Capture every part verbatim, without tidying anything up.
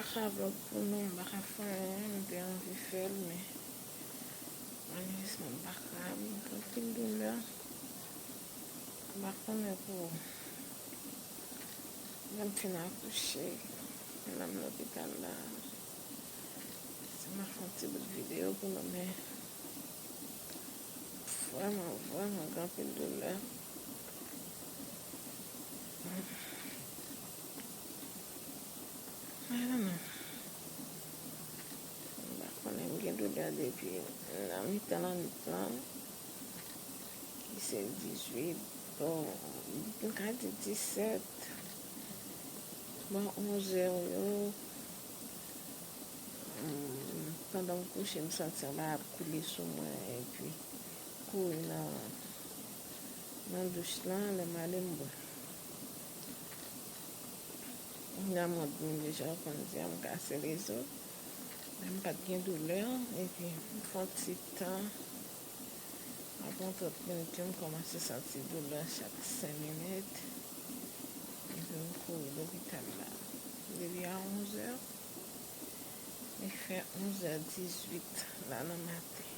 Fè vlòg pou nou, m pa ka fè anyen, m te anvi fè l, men malerezman m pa ka, m gen anpil doulè. M pa konnen pou lè m fin akouche, lè m lopital la, si m a fè yon ti bout videyo pou nou, men vrèman, vrèman gen anpil doulè. I don't know. M pa konnen, m gen doulè depi nan mitan lannwit lan, ki se dizuit, bon, m ka di disèt, bò onzè yo, mm, pandan m kouche, m santi yon bagay ap koule sou mwen, epi kouri nan, nan douch lan, lè m ale, m bwè. Nan mond nou deja, ou konn di a, m kase lezo. Men m pa t gen doulè, epi m fè yon ti tan. Apre yon trant minit, yo, m kòmanse santi doulè chak senk minit. Epi m kouri lopital la. Depi a onzè, li fè onzè dizuit la nan maten.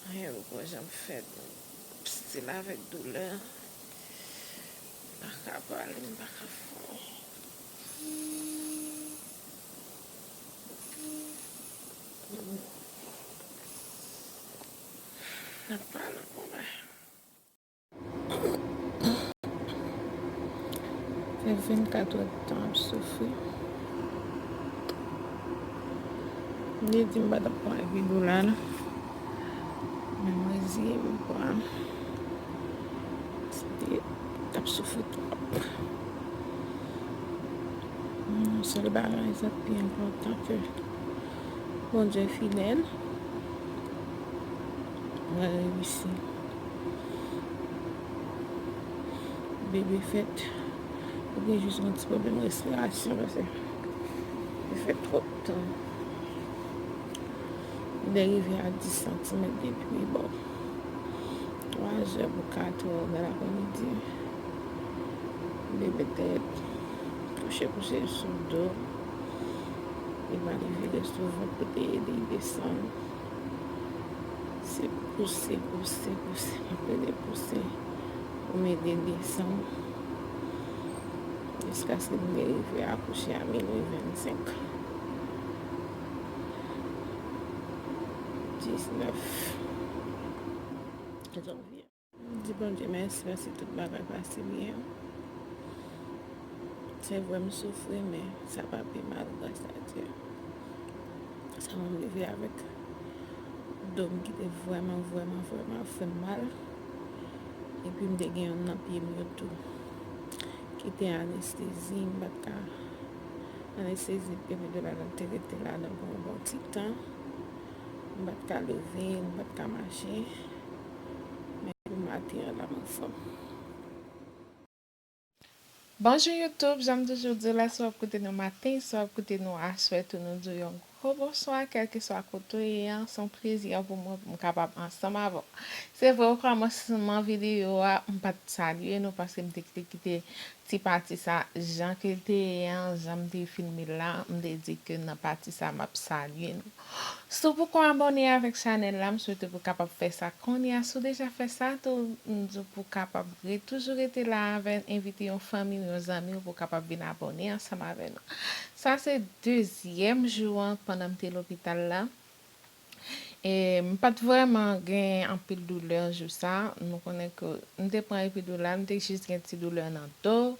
Anyen poko janm fèt. M still avèk doulè. M pa ka pale, m pa ka fè anyen. N ap pale pou mwen. Fè vennkat èdtan ap soufri. M te di m pa t ap pran epidoral. Men m reziye m pran. Paske t ap soufri twòp. Yon sèl bagay, sa k pi enpòtan, ke Bondye fidèl. Mwen reyisi. Bebe fèt. Ou gen jis yon ti pwoblèm respirasyon, paske li fè twòp tan. Li rive a dis santimèt depi, bon, twa zè pou kat è nan lapremidi. Bebe tèt kouche, kouche sou do. Li pa vin vire sou vant pou te ede l desann. Se pouse, pouse, pouse, m ap rele pouse pou m ede l desann. Jiskaske m te rive akouche a minui vennsenk. Diznèf janvye. M di Bondye mèsi paske tout bagay pase byen. Se vre m soufri, men sa pa pi mal, gras a Dye. Sèlman m rive avèk do m ki te vrèman, vrèman, vrèman ap fè m mal. Epi m te gen yonn nan pye m yo tou ki te anestezi, m pa t ka, anestezi epidoral la te rete ladan pou yon bon ti tan. M pa t ka leve, m pa t ka mache. Men pou maten an la, m anfòm. Bonjou YouTube, jan m toujou di w la, si w ap koute nou maten, si w ap koute nou aswè tou, nou di w yon gwo bonswa, kèlkeswa kote w ye an, se yon plezi pou mwen pou m kapab ansanm avè w. Se vre, okòmansman videyo a, m pa t salye nou, paske m te kite ti pati sa, jan ke l te ye an, jan m te filme l la, m te di ke nan pati sa, m ap salye nou. Si w poko abòne avèk chanèl la, m swete pou w kapab fè sa kounye a. Si w deja fè sa tou, m di w pou w kapab re-, toujou rete la avè n, envite yon fanmi w, yon zanmi w pou w kapab vin abòne ansanm avè nou. Sa se dezyèm jou an pandan m te lopital la. E m pa t vrèman gen anpil doulè jou sa. Nou konnen ke m te pran epidoral, m te jis gen ti doulè nan do.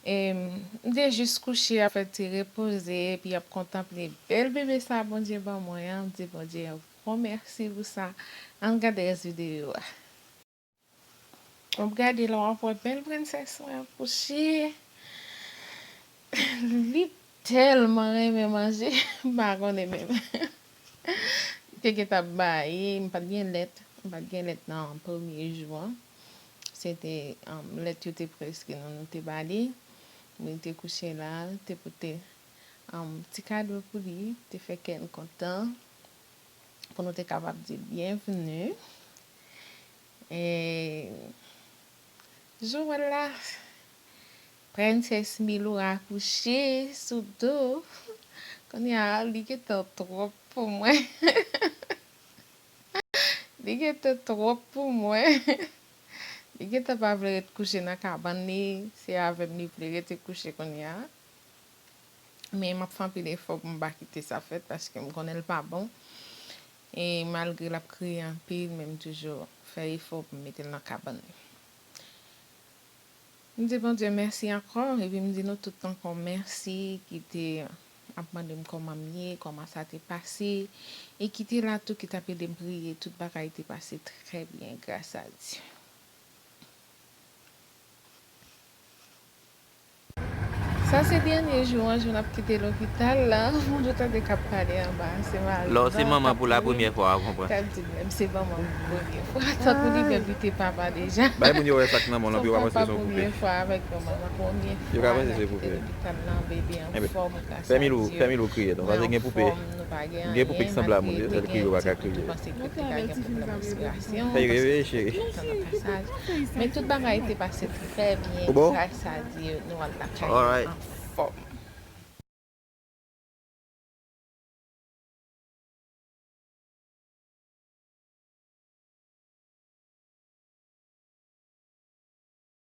E m te jis kouche ap fè ti repoze, epi ap kontanple bèl bebe sa Bondye ban mwen an. M di Bondye yon gwo mèsi pou sa. Ann gade rès videyo a. W ap gade la, w ap wè bèl prensès mwen an kouche. Li tèlman renmen manje, m pa konnen menm. M te gentan ap baye, m pa t gen lèt, m pa t gen lèt nan premye jou an. Se te, um, lèt yo te prèske nou, nou te ba li. Li te kouche la, te pote, um, ti kado pou li, te fè kè n kontan. Pou nou te kapab di byenvni. E, Joël la, Prensès Milou akouche sou do. Kounye a, li gentan twòp pou mwen. Li gentan twòp pou mwen. Li gentan pa vle ret kouche nan kabann li. Se avè m li vle rete kouche kounye a. Men m ap fè anpil efò pou m pa kite sa fèt, paske m konnen l pa bon. E malgre l ap kriye anpil, men m toujou fè efò pou m mete l nan kabann li. M di Bondye mèsi ankò, epi m di nou tout ankò mèsi ki te ap mande m kòman m ye, kòman sa te pase, e ki te la tou, ki t ap ede m priye, tout bagay te pase trè byen, gras a Dye. Sa se dènye jou an, jou n ap kite lopital la. Moun yo tande k ap pale anba, se mari m nan k ap pale. Lè w se manman pou la premyè fwa, w ap konprann. K ap di m, menm se manman m pou premye fwa. Tankou li menm, li te papa deja. Bay moun yo wè sa k nan men w lan, pou yo pa panse se yon koupe. Papa premye fwa avèk yon manman premye fwa. Yo ka panse se koupe. L ap kite lopital la, bebe anfòm, gras a Dye. Fè Milou, fè Milou kriye, non, paske gen poupe. Gen poupe ki sanble a moun, yo sèl kriye yo pa ka kriye. Fè l reveye, cheri. Men tout bagay te pase trè byen, gras a Dye, nou al lakay nou anfòm.